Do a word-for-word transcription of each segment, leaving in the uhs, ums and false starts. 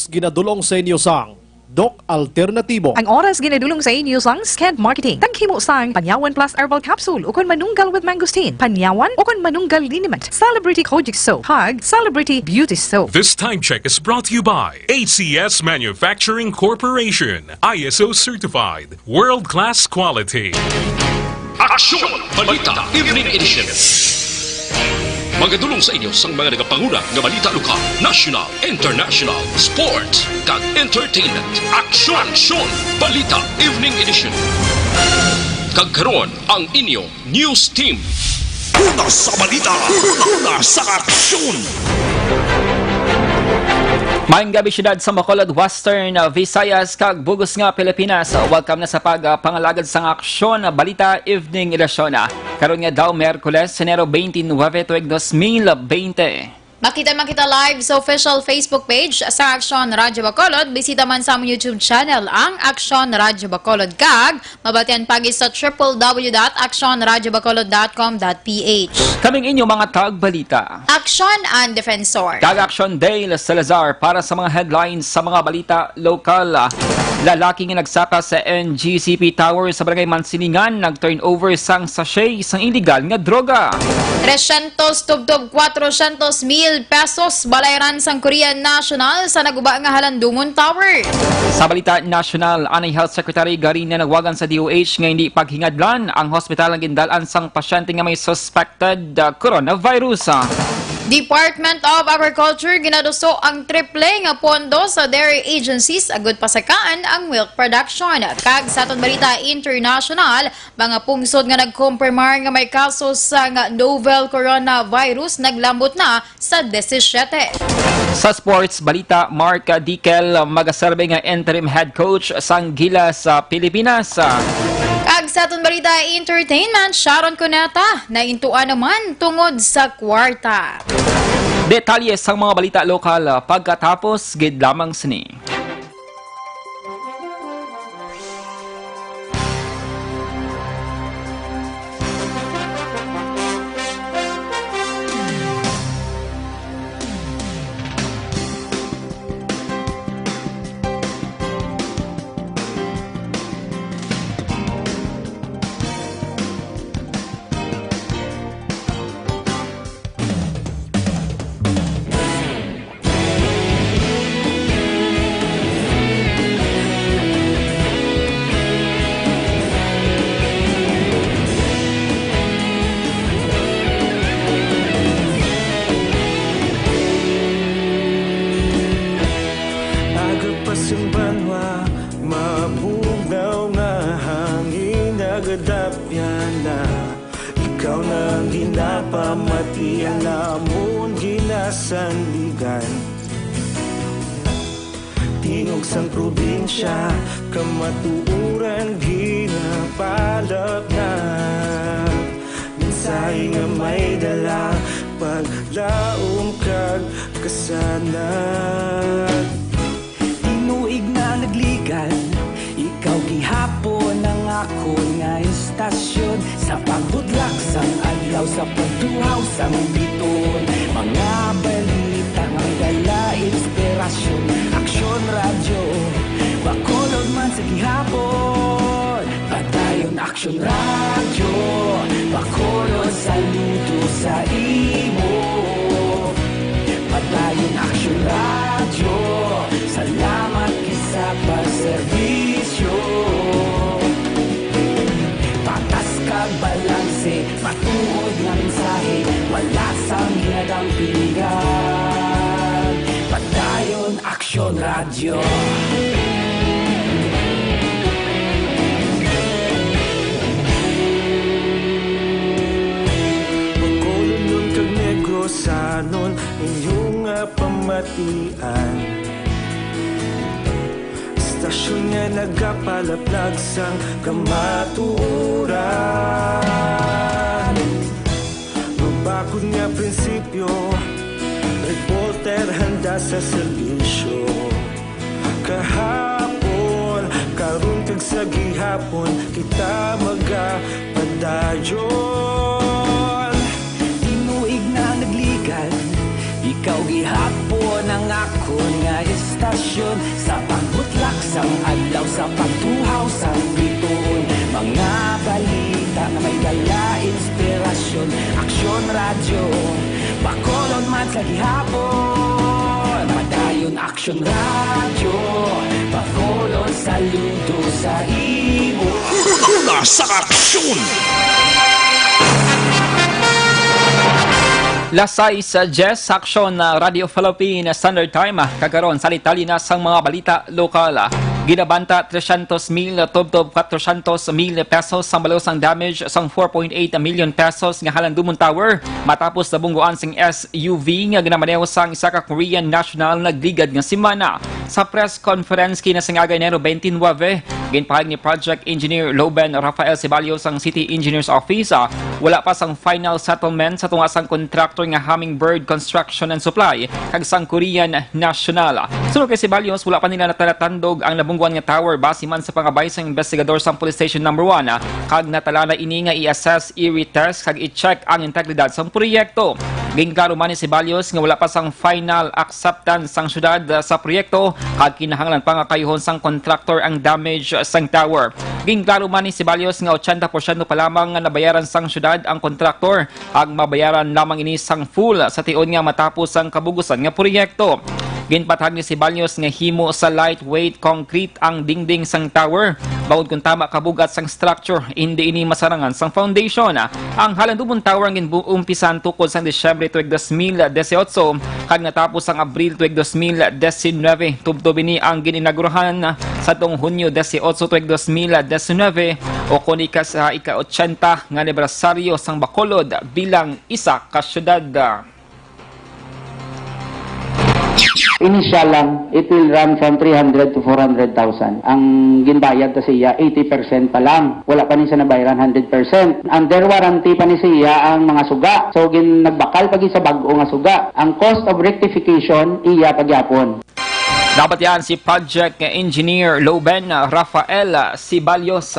Ginadul-ong sa inyo sang Doc Alternatibo. Ang oras ginadul-ong sa inyo sang Sked Marketing. Taghimo sang Panyawan Plus Herbal Capsule ukon Manunggal with Mangosteen, Panyawan ukon Manunggal Liniment, Celebrity Kojic Soap, kag Celebrity Beauty Soap. This time check is brought to you by A C S Manufacturing Corporation, I S O certified, world-class quality. Aksyon! Balita Evening Edition. Magadul-ong sa inyo sang mga nagapanguna nga balita lokal, national, international, sports, kag entertainment. Aksyon! Aksyon! Balita Evening Edition. Kag karon, ang inyo news team. Una sa balita, una, una sa aksyon. Maayong gabi, siyudad sa Bacolod, Western, uh, Visayas, kag bug-os nga Pilipinas. Welcome na sa pagpangalagad sang Aksyon Balita Evening Edition. Karon nga daw, Miyerkules, Enero twenty-nine, tuig dos mil bente. Makita man kita live sa official Facebook page sa Aksyon Radyo Bacolod. Bisita man sa among YouTube channel, ang Aksyon Radyo Bacolod, kag mabatian pa gid sa triple W dot aksyon radyo bacolod dot com dot P H. Kaming inyo mga tagbalita. Aksyon ang Defensor. Kag Aksyon Dale Salazar para sa mga headlines sa mga balita lokal. Lalaki nga nagsaka sa N G C P Tower sa Barangay Mansilingan nag-turnover sang sachet sang illegal nga droga. Tresyentos tubtob kwatrosyentos mil pesos balayran sang Korean national sa naguba nga Halandungon Tower. Sa balita nasyonal, anay Health Secretary Garin nanawagan sa D O H nga hindi paghingadlan ang hospital nga gindal-an sang pasyente nga may suspected, uh, coronavirus. Department of Agriculture ginaduso ang triple nga pondo sa dairy agencies agud pasakaan ang milk production. Kag sa aton balita international, mga pungsod nga nagkumpirmar nga may kaso sang novel coronavirus naglambot na sa disisiete. Sa sports balita, Mark Dikel magaserbi nga interim head coach sang Gilas sa Pilipinas. Kag sa aton balita entertainment, Sharon Cuneta naintuan naman tungod sa kwarta. Detalye sang mga balita lokal pagkatapos gid lamang sini. Aga pa sang banwa, mabugnaw nga hangin, nagadapyan na. Ikaw na ang ginapamati, ang amon ginasandigan. Tingog sang probinsya, kamatuoran ginapalapnag. Mensahe nga may dala, paglaom kag kasanag. Tinuig na nagligad, ikaw gihapon ang akon nga istasyon. Sa pagbudlak sang adlaw, sa pagtuhaw sang biton, mga balita nga may dala inspirasyon. Aksyon Radyo Bacolod man sa gihapon. Padayon Aksyon Radyo Bacolod, saludo sa imo. Padayon Aksyon Radyo, salamat gid sa pagserbisyo. Patas kag balanse, matuod nga mensahe, wala sang ginadampingan. Padayon Aksyon Radyo. Bacolodnon kag Negrosanon, inyo nga pamatian. Istasyon nga nagapalaplag sang kamatuoran. Mabakod nga prinsipyo, reporter handa sa serbisyo. Kahapon, karon kag sa gihapon, kita magapadayon. Tinuig na nagligad, ikaw gihapon ang akon nga istasyon. Aksyon sa pagbutlak sang adlaw, sa pagtuhaw sang bituon, mga balita nga may dala inspirasyon. Aksyon Radyo, Bacolod man sa gihapon. Padayon Aksyon Radyo, Bacolod, saludo sa imo. Una sa aksyon. Las sais diyes, Aksyon, ah, Radio Philippine Standard Time. Kag karon, sa detalye na sang mga balita lokal. Ginabanta tresyentos mil tubtob kwatrosyentos mil pesos sang balos sang damage sang four point eight million pesos nga Halandumon Tower matapos nabungguan sing S U V nga ginamaneho sang isa ka Korean national nagligad nga semana. Sa press conference kinasengaga Enero twenty-nine, ginpahayag ni Project Engineer Loben Rafael Ceballos sang City Engineers Office, ah, wala pa sang final settlement sa tunga sang contractor nga Hummingbird Construction and Supply kag sang Korean National. Suno kay Ceballos, wala pa nila natanatandog ang nabungguan nga tower base man sa pangabay sang investigador sang Police Station Number One, ah, kag natala na ini nga i-assess, i-retest kag i-check ang integridad sang proyekto. Ginklaro man ni Ceballos nga wala pa sang final acceptance sang syudad, ah, sa proyekto, kag kinahanglan pa nga kayuhon sang contractor ang damage sang tower. Ginklaro man ni Ceballos nga ochenta porsyento pa lamang nga nabayaran sang syudad ang contractor, kag mabayaran lamang ini sang full sa tion nga matapos ang kabugusan nga proyekto. Ginpatag ni Ceballos nga himo sa lightweight concrete ang dingding sang tower, bangod kon tama kabugat sang structure, hindi ini masarangan sang foundation. Ang Halandumon Tower ang ginumpisan tukod sang Disyembre tuig dos mil dieciocho kag natapos sang Abril tuig dos mil diecinuebe. Tubtob ini ang gin-inaugurahan sa tong Hunyo dieciocho tuig dos mil diecinuebe, o kon ika sa ika-ochenta nga anibersaryo sang Bacolod bilang isa ka syudad. Initial lang, it will run from three hundred to four hundred thousand. Ang ginbayad ta siya, eighty percent pa lang. Wala pa ni siya nabayaran hundred percent. Under warranty pa ni siya ang mga suga. So, gin-, nagbakal pa gid sa bag-o nga suga. Ang cost of rectification, iya pa gyapon. Nabatian si Project Engineer Loben Rafael Ceballos.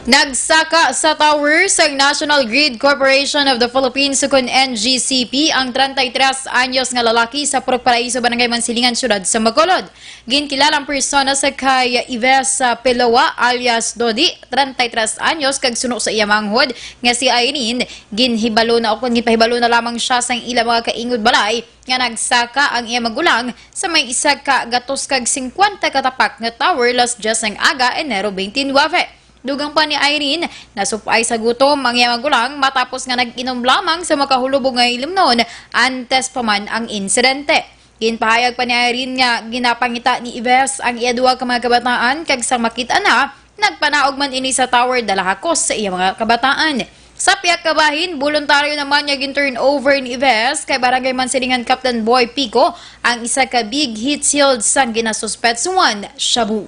Nagsaka sa tower sang National Grid Corporation of the Philippines, ukon N G C P, ang treinta y tres anyos nga lalaki sa Purok Paraiso, Barangay Mansilingan, Siyudad sa Bacolod. Ginkilala ang persona sa kay Ives, ah, Peloa alias Dodi, treinta y tres anyos, kag suno sa iya manghod nga si Irene, ginhibalo na o kon ginpahibalo na lamang siya sang ila mga kaingod balay nga nagsaka ang iya magulang sa may isa ka gatos kag singkwenta ka tapak nga tower las dyes sang aga, Enero twenty-nine. Dugang pa ni Irene, nasupay sa gutom ang iya magulang matapos nga nag-inom lamang sa makahulubog nga ilimnon antes pa man ang insidente. Ginpahayag pa ni Irene nga ginapangita ni Ives ang iya duha ka mga kabataan kag sang makit-an na, nagpanaog man ini sa tower dala hakos sa iya mga kabataan. Sa pihak ka bahin, boluntaryo naman nga gin-turn over ni Ives kay Barangay Mansilingan Captain Boy Pico ang isa ka big heat shield sang ginasuspetsuhan shabu.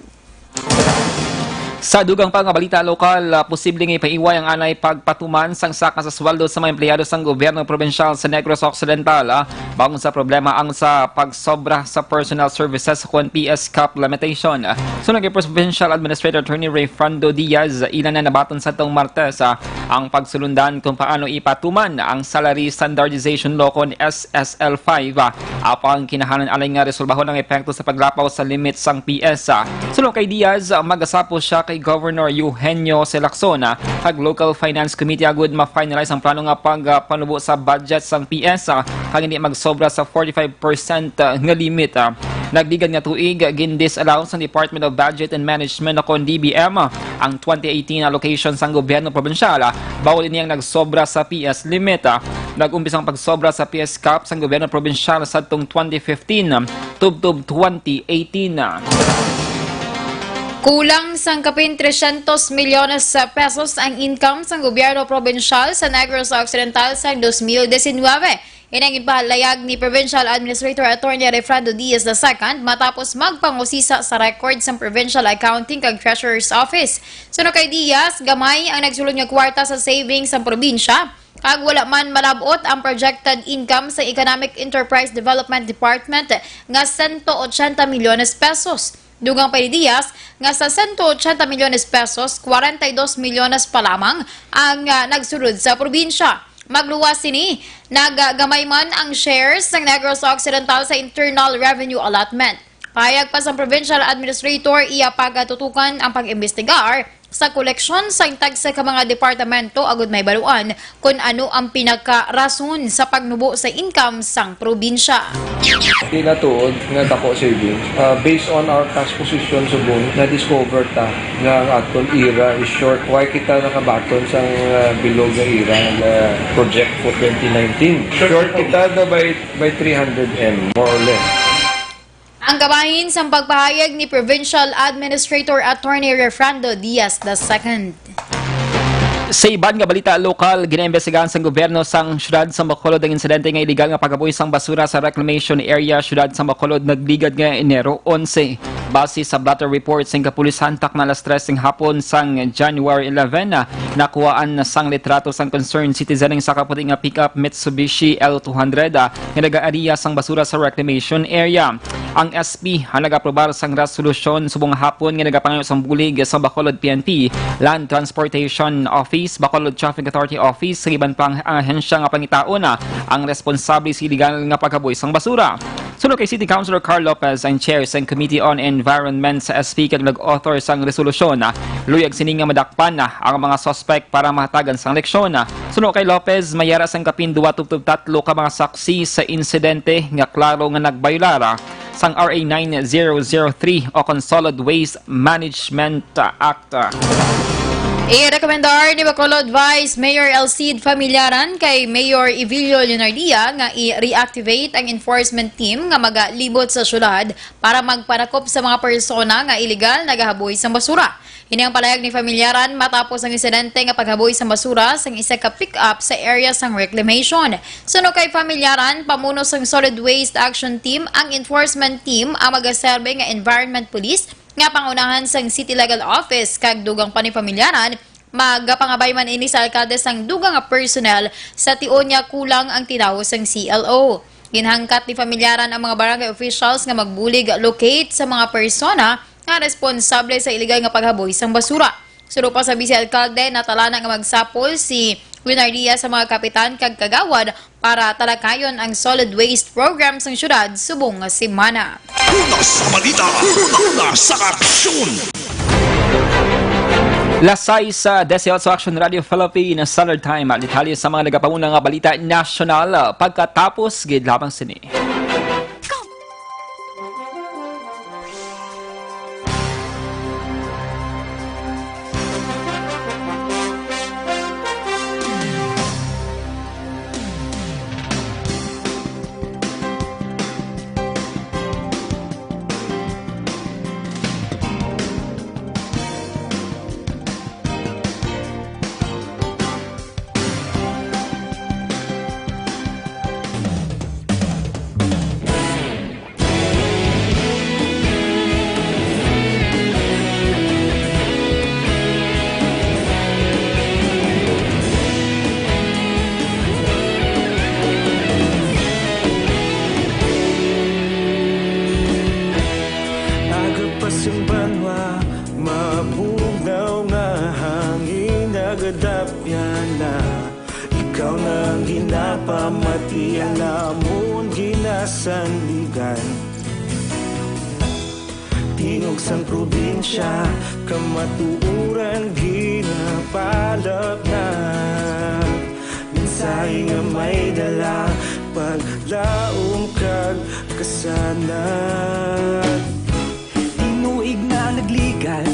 Sa dugang pa nga balita lokal, ah, posible nga ipaiway ang anay pagpatuman sang saka sa sweldo sa mga empleyado sang gobyerno probinsyal sa Negros Occidental, ah, bangod sa problema ang sa pagsobra sa personal services kon P S cap limitation. Suno kay Provincial Administrator Attorney Rayfrando Diaz, ila na nabaton sa tong Martes, ah, ang pagsulundan kung paano ipatuman ang Salary Standardization Law kon S S L five, ah, apang kinahanglan anay nga resolbahon ang epekto sa paglapaw sa limit sang P S. Suno kay Diaz, ah, magasapos siya kay Governor Eugenio C. Lacson, ah, kag Local Finance Committee agud ma-finalize ang plano nga pagpanubo sa budget sang P S, ah, kag hindi magsobra sa forty-five percent, ah, nga limit, ah. Nagligad nga tuig, gin-disallow sa Department of Budget and Management o kon D B M ang twenty eighteen allocation sang gobyerno probinsyal, ah, bangod ini ang nagsobra sa P S limit, ah. Nag-umpisa ang pagsobra sa P S cap sang gobyerno probinsyal sadtong twenty fifteen, ah, tubtob twenty eighteen, ah. Kulang sang kapin tresyentos milyones sa pesos ang income sang gobyerno probinsyal sa Negros Occidental sa dos mil diecinuebe. Ini ang ginpahalayag ni Provincial Administrator Attorney Rayfrando Diaz the second matapos magpangusisa sa record sa Provincial Accounting kag Treasurer's Office. Suno kay Diaz, gamay ang nagsulod nga kwarta sa savings sa probinsya, kag wala man malab-ot ang projected income sa Economic Enterprise Development Department nga sento ochenta milyones pesos. Dugang pa ni Diaz nga sa sento ochenta milyones pesos, kwarenta y dos milyones pa lamang ang, ah, nagsulod sa probinsya. Magluwas sini, naggamay man ang shares ng Negros Occidental sa internal revenue allotment. Pahayag pa sang provincial administrator, iya pagatutukan ang pag-imbestigar sa koleksyon sang tagsa ka mga departamento agud mahibaluan kon ano ang pinakarason sa pagnubo sa income sang probinsya. Di na tuod nga dako savings. Ah, based on our cash position subong, na-discover ta nga ang aton ira is short. Why kita nakabaton sang, ah, bilog nga ira nga project for twenty nineteen? Short kita na by, by three hundred M, more or less. Ang kabahin sang pagpahayag ni Provincial Administrator Attorney Refrando Diaz the second. Sa iban nga balita lokal, ginaimbestigahan sang gobyerno sang siyudad sa Bacolod ang insidente nga iligal nga paghaboy sang basura sa reclamation area siyudad sa Bacolod nagligad nga Enero onse. Base sa blotter report sing kapulisan, takna alas tres sing hapon sang January eleven, nakuhaan sang litrato sang concerned citizen ang isa ka puti nga pickup Mitsubishi L two hundred, ah, nga nagaariya sang basura sa reclamation area. Ang S P ang nag-aprobar sang resolusyon subong hapon nga nagapangayo sang bulig sa Bacolod P N P, Land Transportation Office, Bacolod Traffic Authority Office, sa iban pang ahensya nga pangitaon ang responsable sa iligal nga paghaboy sang basura. Suno kay City Councilor Carl Lopez, ang chair sang Committee on Environment sa S P kag nag-author sang resolusyon, luyag sini nga madakpan ang mga suspect para mahatagan sang leksyon. Suno kay Lopez, may ara sang kapin duwa tubtob tatlo ka mga saksi sa insidente nga klaro nga nagbayolar sang R A nine zero zero three o kon Solid Waste Management Act. Irekomendar ni Bacolod Vice Mayor Elcid Familiaran kay Mayor Evilio Leonardia nga i-reactivate ang enforcement team nga magalibot sa syudad para magpanakop sa mga persona nga iligal nagahaboy sang basura. Ini ang palayag ni Familiaran matapos ang insidente nga paghaboy sang basura sang isa ka pick-up sa area sang reclamation. Suno kay Familiaran, pamuno sang Solid Waste Action Team ang enforcement team ang magaserbe nga environment police nga pangunahan sang City Legal Office kag dugang pa ni Familiaran, magapangabay man ini sa alkalde sang dugang nga personnel sa tion nga kulang ang tinawo sang C L O. Ginhangkat ni Familiaran ang mga barangay officials nga magbulig locate sa mga persona nga responsable sa iligal nga paghaboy sang basura. Suno pa sa Vice Alkalde, natala na nga magsapol si Winardia sa mga kapitan kag kagawad para talakayon ang solid waste program sang syudad subong nga semana. Una sa balita, una, una sa aksyon. Las sais, ah, dieciocho Action Radio Philippines Standard Time. Ang detalye sa mga nagapanguna nga balita nasyonal, ah, pagkatapos gid lamang sini. Agapas ang banwa, mabugnaw nga hangin, nagadapyan na. Ikaw na ang ginapamati, ang namon ginasandigan. Tingog sang probinsya, kamatuoran ginapalapnag. Mensahe nga may dala, paglaom kag kasanag. Tinuig na nagligan,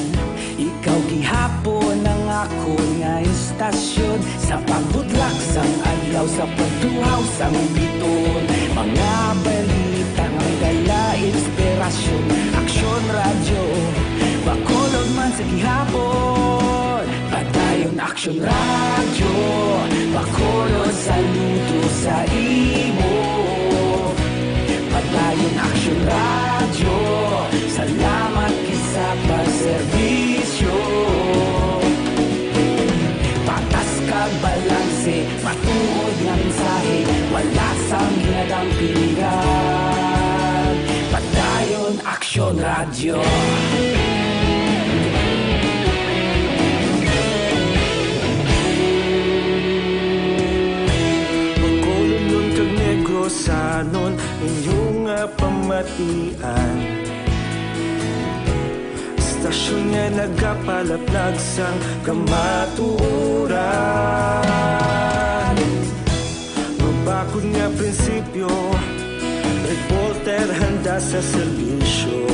ikaw gihapon ang akon nga istasyon. Sa pagbutlak sang adlaw, sa pagduhaw sang biton, mga balita nga dala inspirasyon. Aksyon Radyo, Bacolod man sa gihapon. Padayon Aksyon Radyo, Bacolod saludo sa imo. Padayon Aksyon Radyo, salamat gid sa pagserbisyo. Patas kag balanse, matuod nga mensahe, wala sang ginadampingan. Padayon Aksyon Radyo. Bacolodnon kag Negrosanon, inyo nga pamatian. Nga nagapalaplag sang kamatuoran. Mabakod nga prinsipyo, reporter handa sa serbisyo.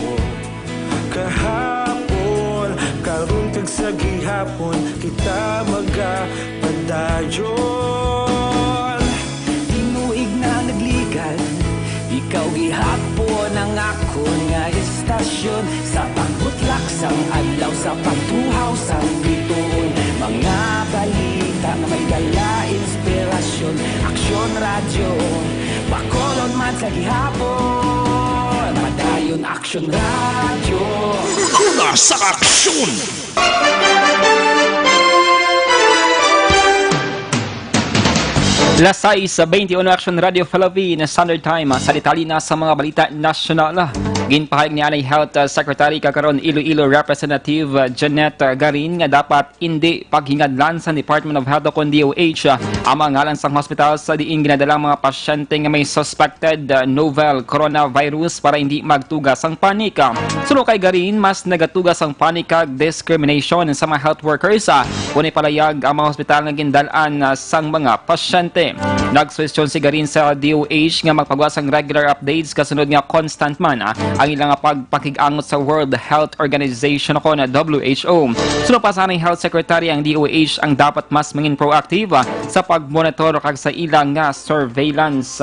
Kahapon, karon kag sa gihapon, kita magapadayon. Tinuig na nagligad, ikaw gihapon ang akon nga istasyon. Sa pagbutlak sang adlaw, sa pagtuhaw sang bituon, mga balita nga may dala inspirasyon. Aksyon Radyo, Bacolod man sa gihapon, padayon Aksyon Radyo. Una sa aksyon! Las sais beintiuno, Action Radio Philippines Standard Time. Sa detalye na sa mga balita nasyonal, ginpahayag ni anay Health, uh, Secretary kag karon Iloilo Representative, uh, Jeanette, uh, Garin nga dapat indi paghingadlan sa Department of Health o kon D O H, uh, ang mga ngalan sang hospital sa diin ginadala ang mga pasyente nga may suspected, uh, novel coronavirus para hindi magtuga sang panik. Suno kay Garin, mas nagatuga sang panik kag discrimination sa mga health workers, ah, kon ipalayag ang mga hospital nga gindal-an, ah, sang mga pasyente. Nagsuhestyon si Garin sa D O H nga magpagawa sang regular updates kasunod nga constant man, ah, ang ilang pagpakig-angot sa World Health Organization o kon W H O. Suno pa sa anay Health Secretary, ang D O H ang dapat mas mangin proactive, ah, sa pagmonitor kag sa ilang, ah, surveillance.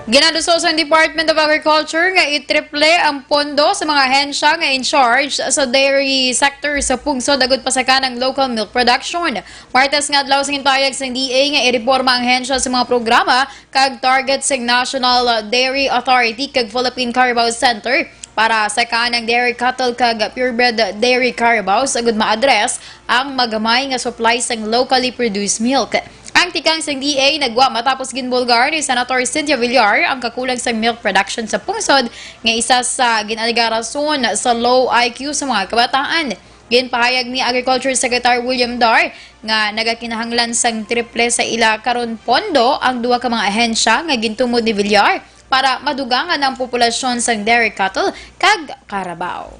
Ginaduso sang Department of Agriculture nga itriple ang pondo sa mga ahensya nga in charge sa dairy sector sa pungsod agud pasakan ang local milk production. Martes nga adlaw, sa ginpahayag sang D A nga ireporma ang ahensya sa mga programa kag target sang National Dairy Authority kag Philippine Carabao Center para sakan ang dairy cattle kag purebred dairy carabaos agud ma-address ang magamay nga supply sang locally produced milk. Ang tikang sang D A nagwa matapos ginbulgar ni Senator Cynthia Villar ang kakulang sang milk production sa pungsod nga isa sa gin-alega rason sa low I Q sa mga kabataan. Ginpahayag ni Agriculture Secretary William Dar nga nagakinahanglan sang triple sa ila karon pondo ang duha ka mga ahensya nga gintumod ni Villar para madugangan ang populasyon sang dairy cattle kag carabao.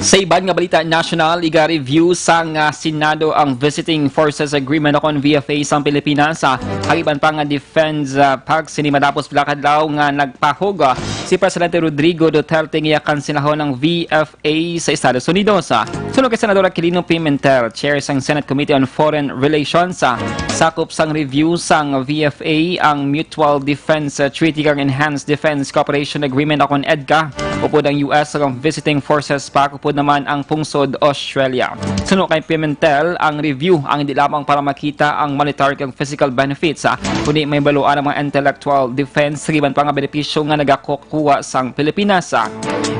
Sa iban nga balita nasyonal, iga-review sang, ah, Senado ang Visiting Forces Agreement o kon V F A sang Pilipinas, ah, kag iban pa nga defense, ah, pact sini matapos pila ka adlaw nga nagpahog, ah, si Presidente Rodrigo Duterte nga iya kanselahon ang V F A sa Estados Unidos. Suno kay Senador Aquilino Pimentel, Chair sang Senate Committee on Foreign Relations, sakop sang review sang V F A ang Mutual Defense Treaty kag Enhanced Defense Cooperation Agreement o kon EDCA, upod ang U S kag ang Visiting Forces Pact, upod naman ang pungsod Australia. Suno kay Pimentel, ang review ang hindi lamang para makita ang monetary kag physical benefits, ah, kundi mahibaluan ang mga intellectual defense kag iban pa nga benepisyo nga nagakuha sang Pilipinas.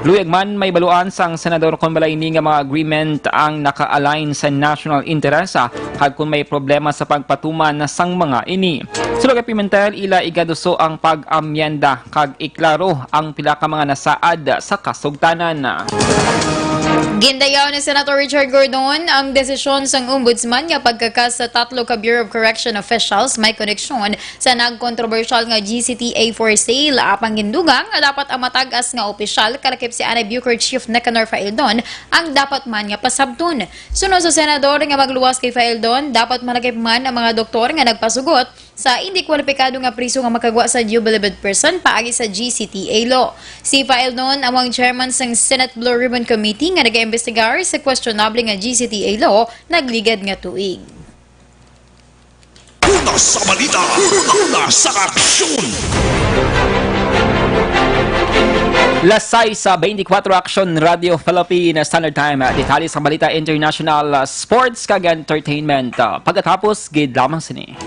Luyag man mahibaluan sang senador kon bala ini nga mga agreement ang naka-align sa national interest, ah, kag kon may problema sa pagpatuman sang mga ini. Suno kay Pimentel, ila igaduso ang pag-amyenda kag iklaro ang pila ka mga nasaad sa kasugtanan. Gindayaw ni Senator Richard Gordon ang desisyon sang Ombudsman nga pagkakas sa tatlo ka Bureau of Correction officials may koneksyon sa nagkontrobersyal nga G C T A for sale, apang gindugang nga dapat ang matag-as nga opisyal, kalakip si anay Bucor Chief Nicanor Faeldon, ang dapat man nga pasabton. Suno sa senador nga magluwas kay Faeldon, dapat malakip man ang mga doktor nga nagpasugot sa indi kwalipikado nga priso nga makagwa sa due believed person paagi sa G C T A law. Si Faeldon amo ang chairman sang Senate Blue Ribbon Committee nga nagaimbestigar sa questionable nga G C T A law nagligad nga tuig. Una sa balita, una sa aksyon. Las sais beintikwatro, Action Radio Philippines Standard Time. Detalye sa balita international, uh, sports, kag entertainment. Uh, pagkatapos, gid lamang sini.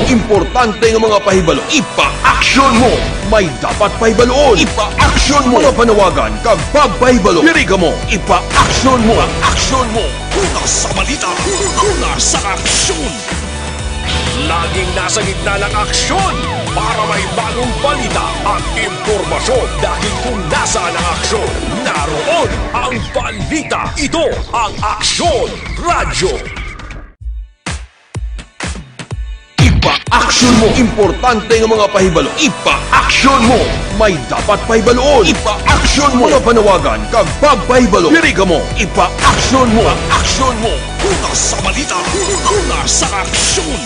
Importante nga mga pahibalo, ipa-action mo. May dapat pahibaluon, ipa-action mo. Mga panawagan kag pagpahibalo, diri kamo, ipa-action mo. Ipa-action mo. Una sa balita, una sa aksyon. Laging nasa gitna ng aksyon para may bagong balita at impormasyon. Dahil kung nasaan ang aksyon, naroon ang balita. Ito ang Aksyon Radyo. Ipa-action mo. Importante nga mga pahibalo, ipa-action mo. May dapat pahibaluon, ipa-action mo. Mga panawagan kag pagpahibalo, diri kamo, ipa-action mo. Ipa-action mo. Una sa balita, una sa aksyon.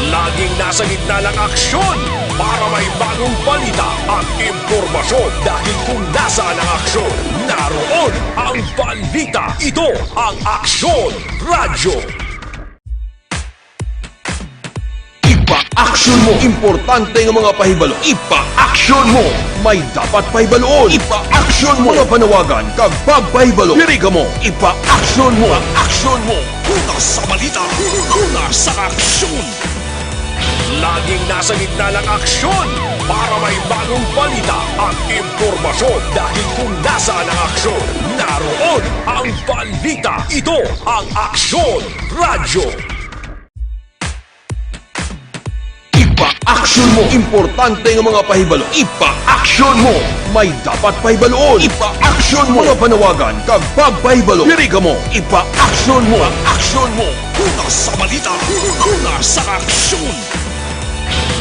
Laging nasa gitna ng aksyon para may bagong balita at impormasyon. Dahil kung nasaan ang aksyon, naroon ang balita. Ito ang Aksyon Radyo. Ipa-action mo. Importante nga mga pahibalo, ipa-action mo. May dapat pahibaluon, ipa-action mo. Mga panawagan kag pagpahibalo, diri kamo, ipa-action mo. Ipa-action mo. Una sa balita, una sa aksyon. Laging nasa gitna ng aksyon para may bagong balita at impormasyon. Dahil kung nasaan ang aksyon, naroon ang balita. Ito ang Aksyon Radyo. Ipa-action mo. Importante nga mga pahibalo, ipa-action mo. May dapat pahibaluon, ipa-action mo. Mga panawagan kag pagpahibalo, diri kamo, ipa-action mo. Ipa-action mo. Una sa balita, una sa aksyon.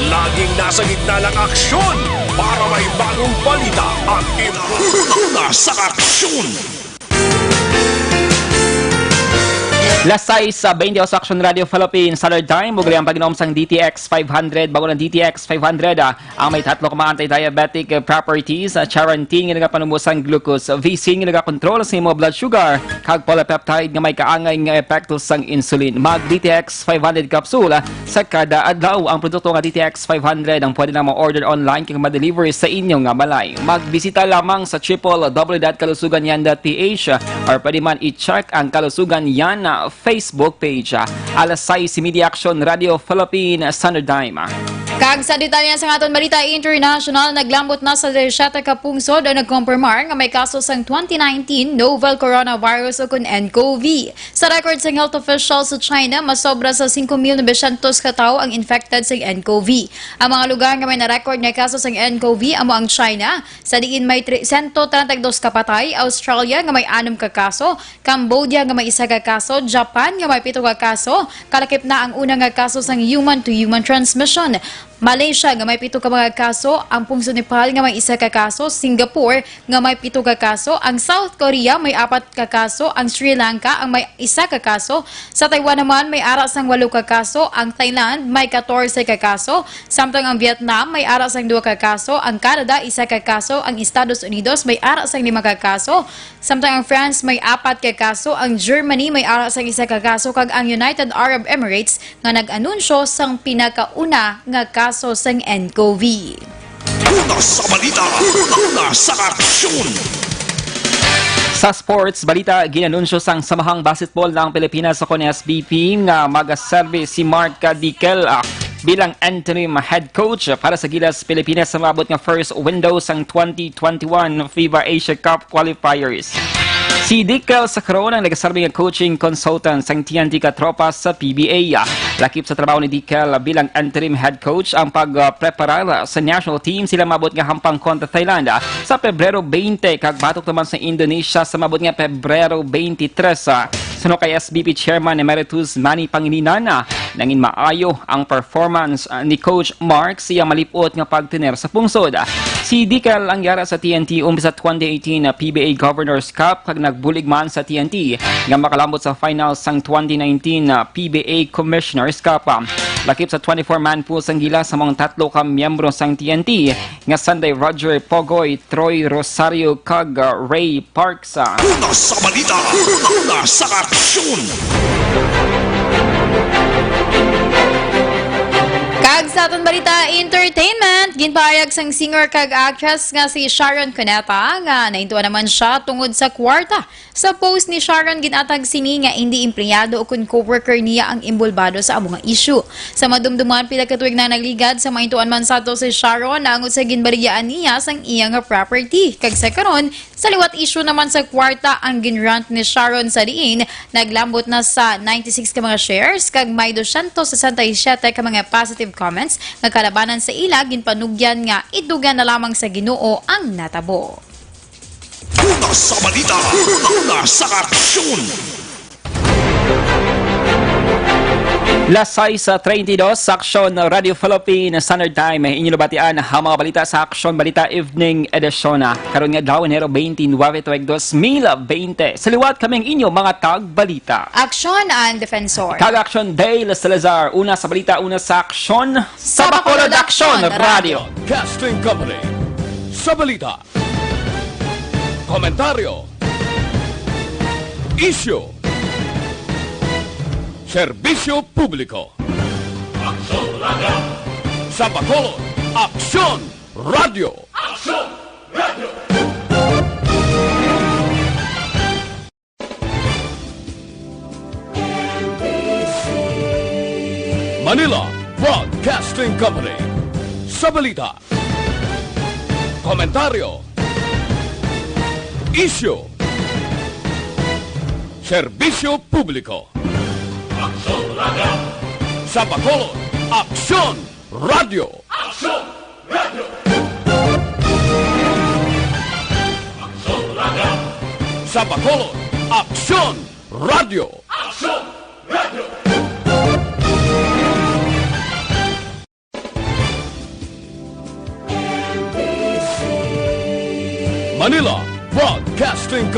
Laging nasa gitna ng aksyon para may bagong balita at im-, una sa aksyon. Las sais, ah, twenty-two sa Aksyon Radyo Philippines Standard Time, ug ang pag-inom sang D T X five hundred, bag-o nga D T X five hundred, ah, ang may tatlo ka mga anti-diabetic, eh, properties, ah, charantin nga nagapanubos sang glucose, V C nga nagakontrol sa imo blood sugar, kag polypeptide nga may kaangay nga epekto sang insulin. Mag D T X five hundred capsule, ah, sa kada adlaw. Ang produkto nga D T X five hundred ang pwede na ma-order online kag ma-deliver sa inyo nga balay. Magbisita lamang sa triple W dot kalusugan yan dot P H, or pwede man i-check ang Kalusugan Yan, ah, Facebook page. Alas sais, Media Action Radio Philippine Standard Time. Kag sa detalye sa aton balita international, naglambot na sa disisyete ka pungsod ang nagkumpirmar nga may kaso sang twenty nineteen novel coronavirus o kon N C O V. Sa record sang health officials sa China, mas sobra sa singko mil novecientos ka tawo ang infected sang N C O V. Ang mga lugar nga may na-record nga kaso sang N C O V amo ang China, sa diin may tri-, sento treinta y dos ka patay, Australia nga may anom ka kaso, Cambodia nga may isa ka kaso, Japan nga may pito ka kaso, kalakip na ang una nga kaso sang human to human transmission. Malaysia nga may pito ka mga kaso, ang pungsod Nepal nga may isa ka kaso, Singapore nga may pito ka kaso, ang South Korea may apat ka kaso, ang Sri Lanka ang may isa ka kaso, sa Taiwan naman may ara sang walo ka kaso, ang Thailand may katorse ka kaso, samtang ang Vietnam may ara sang duha ka kaso, ang Canada isa ka kaso, ang Estados Unidos may ara sang lima ka kaso, samtang ang France may apat ka kaso, ang Germany may ara sang isa ka kaso, kag ang United Arab Emirates nga nag-anunsyo sang pinakauna nga kaso sang N C O V. Una sa balita, una sa aksyon. Sa sports balita, ginanunsyo sang Samahang Basketball ng Pilipinas o kon S B P nga magaserbi si Mark Dickel, ah, bilang interim head coach para sa Gilas Pilipinas sa maabot nga first window sang twenty twenty-one FIBA Asia Cup qualifiers. Si Dickel Sacron ang nagaserbi nga coaching consultant sang T N T Katropa sa P B A. Lakip sa trabaho ni Dickel bilang interim head coach ang pagpreparar sa national team sila maabot nga hampang kontra Thailand sa Pebrero twenty, kag batok naman sa Indonesia sa maabot nga Pebrero twenty-three. Suno kay S B P Chairman Emeritus Manny Pangilinan, nangin maayo ang performance, ah, ni Coach Mark sa iyang malip-ot nga pagtener sa pungsod. Si Dickel ang yara sa T N T umpisa twenty eighteen, ah, P B A Governor's Cup kag nagbulig man sa T N T nga makalambot sa finals sang twenty nineteen, ah, P B A Commissioner's Cup. Lakip sa twenty-four man pool sang Gilas amo ang tatlo ka miyembro sang T N T nga sanday Roger Pogoy, Troy Rosario kag, ah, Ray Parks. Una sa balita, una sa aksyon. Kag sa Sa aton balita, entertainment, ginpahayag sang singer kag actress nga si Sharon Cuneta nga nahintuan naman siya tungod sa kwarta. Sa post ni Sharon, ginatag sini nga indi empleyado o kon coworker niya ang inbolbado sa amo nga issue. Sa madumduman, pila ka tuig na nagligad sa mahintuan man sa to si Sharon naangot sa ginbaligyaan niya sang iya nga property. Kag sa karon, sa liwat issue naman sa kwarta ang ginrant ni Sharon, sa diin naglambot na sa ninety-six ka mga shares kag may dosyentos sesenta y siyete ka mga positive comments nga kalabanan sa ila, ginpanugyan nga idugyan na lamang sa Ginoo ang natabo. Una sa balita, una sa aksyon. Las sais treinta y dos sa Aksyon Radio Philippine Standard Time. Inyo nabatian ang mga balita sa Aksyon Balita Evening Edition. Karon nga adlaw, Enero twenty-nine, tuig dos mil bente. Sa liwat, kami ang inyo mga tagbalita. Aksyon ang Defensor. Kag Aksyon Dale Salazar. Una sa balita, una sa aksyon. Sa Bacolod Aksyon Radio. Broadcasting Company. Sa balita, komentaryo, isyu, serbisyo publiko. Aksyon Radio. Sa Bacolod, Aksyon Radio. Aksyon Radio. Manila Broadcasting Company. Sa balita, komentaryo, isyu, serbisyo publiko. Aksyon Radio. Sa Bacolod, Aksyon Radio. Aksyon Radio. Aksyon Radio. Sa Bacolod, Aksyon Radio. Aksyon Radio. Manila Broadcasting Co-